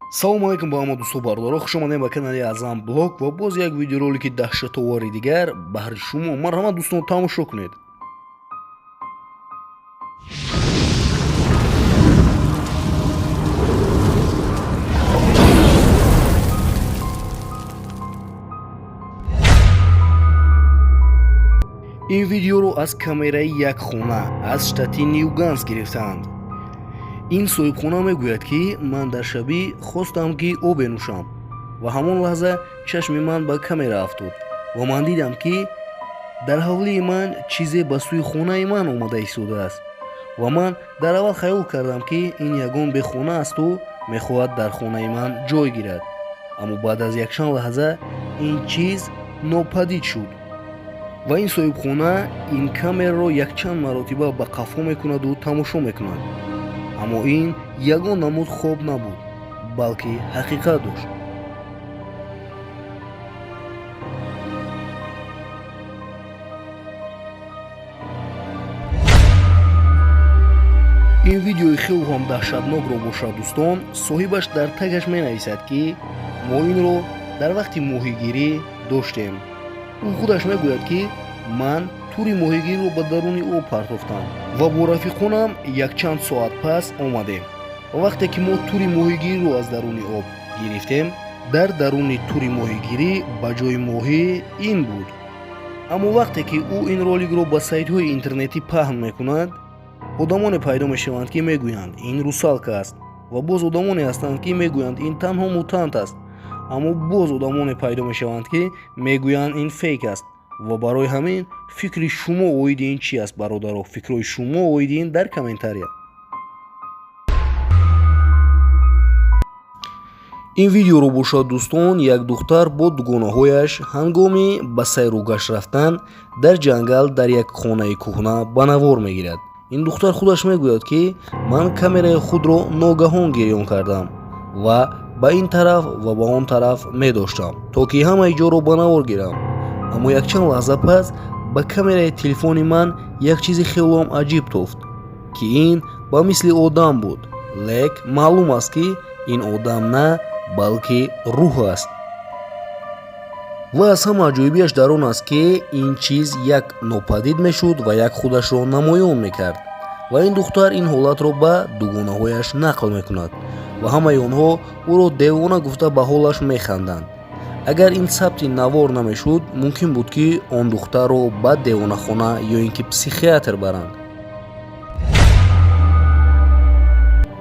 Салому алайкум ба ҳама дӯсту бародаро, хуш омадем ба канали Аъзам Блог ва боз як видеоролики даҳшатовари дигар баҳри шумо. Марҳамат, дӯстон, тамошо кунед. Ин видеоро аз камераи як хона аз штати Нюганс гирифтаанд. Ин соҳибхона мегӯяд, ки ман дар шабӣ хостам, ки обе нӯшам, ва ҳамон лаҳза чашми ман ба камера афтод ва ман дидам, ки дар ҳавлии ман чизе ба сӯи хонаи ман омада истодааст. Ва ман дар аввал хаёл кардам, ки ин ягон бехона асту мехоҳад дар хонаи ман ҷой гирад. Аммо баъд аз якчанд лаҳза ин чиз нопадид шуд. Ва ин соҳибхона ин камераро якчанд маротиба ба қафо мекунаду тамошо мекунад, аммо ин ягон намуд хоб набуд, балки ҳақиқат дошт. Ин видеои хеле ҳам даҳшатнокро бошад, дӯстон, соҳибаш дар тагаш менависад, ки мо инро дар вақти моҳигирӣ доштем. Ӯ худаш мегӯяд, ки ман тури моҳигириро ба даруни об партофтам ва бо рафиқонам якчанд соат пас омадем. Ва вақте ки мо тури моҳигириро аз даруни об гирифтем, дар даруни тури моҳигирӣ ба ҷои моҳӣ ин буд. Аммо вақте ки ӯ ин роликро ба сайтҳои интернетӣ паҳн мекунад, одамоне пайдо мешаванд, ки мегӯянд, ин русалка аст, ва боз одамоне ҳастанд, ки мегӯянд, ин танҳо мутант аст. Аммо боз одамоне пайдо мешаванд, ки мегӯянд, ин фейк аст. Ва барои ҳамин фикри шумо оиди ин чӣ аст, бародаро? Фикрҳои шумо оиди ин дар комментария. Ин видеоро бошад, дӯстон, як духтар бо дугонаҳояш ҳангоми ба сайру гашт рафтан дар ҷангал дар як хонаи кӯҳна ба навор мегирад. Ин духтар худаш мегӯяд, ки ман камераи худро ногаҳон гирён кардам ва ба ин тараф ва ба он тараф медоштам, то ки ҳамаи ҷоро ба навор гирам. Аммо якчанд лаҳза пас ба камераи телефони ман як чизи хелоам аҷиб тофт, ки ин ба мисли одам буд, лек маълум аст, ки ин одам на, балки рӯҳ аст. Ва аз ҳама аҷоибиаш дар он аст, ки ин чиз як нопадид мешуд ва як худашро намоён мекард. Ва ин духтар ин ҳолатро ба дугонаҳояш нақл мекунад ва ҳамаи онҳо ӯро девона гуфта ба ҳолаш механданд. Агар ин сабти навор намешуд, мумкин буд, ки он духтарро ба девонахона ё ин ки психиатр баранд.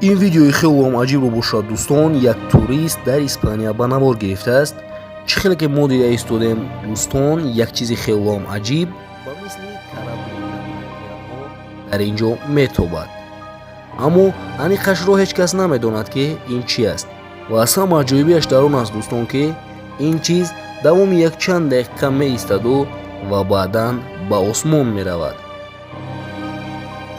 Ин видеои хелоам аҷибро бошад, дӯстон, як турист дар Испания ба навор гирифтааст. Чӣ хеле ки мо дида истодем, дӯстон, як чизи хелоам аҷиб ба мисли корабли дар ин ҷо метобад, аммо аниқашро ҳеҷ кас намедонад, ки ин чӣ аст. Ва аз ҳама аҷоибиаш дар он аст, дӯстон, ки ин чиз давоми якчанд дақиқа меистаду ва баъдан ба осмон меравад.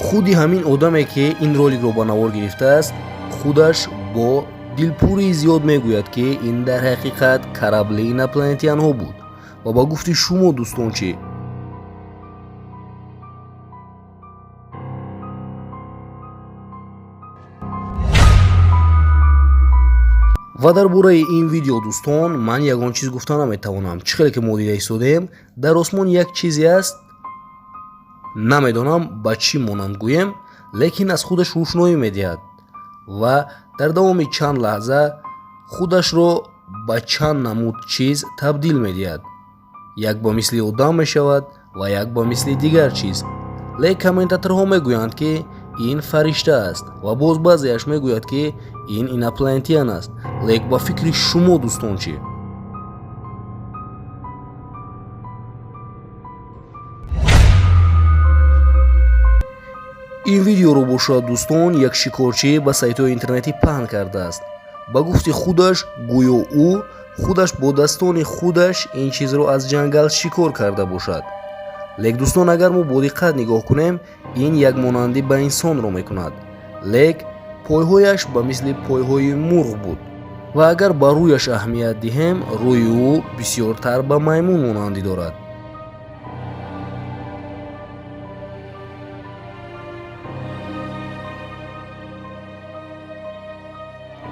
Худи ҳамин одаме, ки ин роликро ба навор гирифтааст, худаш бо дилпурии зиёд мегӯяд, ки ин дар ҳақиқат корабли инопланетянҳо буд. Ва ба гуфти шумо, дӯстон, чӣ? Ва дар бораи ин видео, дӯстон, ман ягон чиз гуфта наметавонам. Чӣ хеле ки мо дида истодем, дар осмон як чизе аст, намедонам ба чӣ монанд гӯем, лекин аз худаш рӯшноӣ медиҳад ва дар давоми чанд лаҳза худашро ба чанд намуд чиз табдил медиҳад. Як ба мисли одам мешавад ва як ба мисли дигар чиз. Лек комментаторҳо мегӯянд, ки ин фаришта аст, ва боз баъзеаш мегӯяд, ки ин инопланетян аст. Лек ба фикри шумо, дӯстон, чӣ? Ин видеоро бошад, дӯстон, як шикорчӣ ба сайтҳои интернетӣ паҳн кардааст. Ба гуфти худаш, гӯё ӯ худаш бо дастони худаш ин чизро аз ҷангал шикор карда бошад. Лек, дӯстон, агар мо бо диққат нигоҳ кунем, ин якмонандӣ ба инсонро мекунад, лек пойҳояш ба мисли пойҳои мурғ буд. Ва агар ба рӯяш аҳамият диҳем, рӯи ӯ бисёртар ба маймун монандӣ дорад.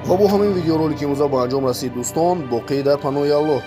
Ва Ва бо ҳамин видеоролики имрӯза ба анҷом расид, дӯстон. Боқӣ дар паноҳи Аллоҳ.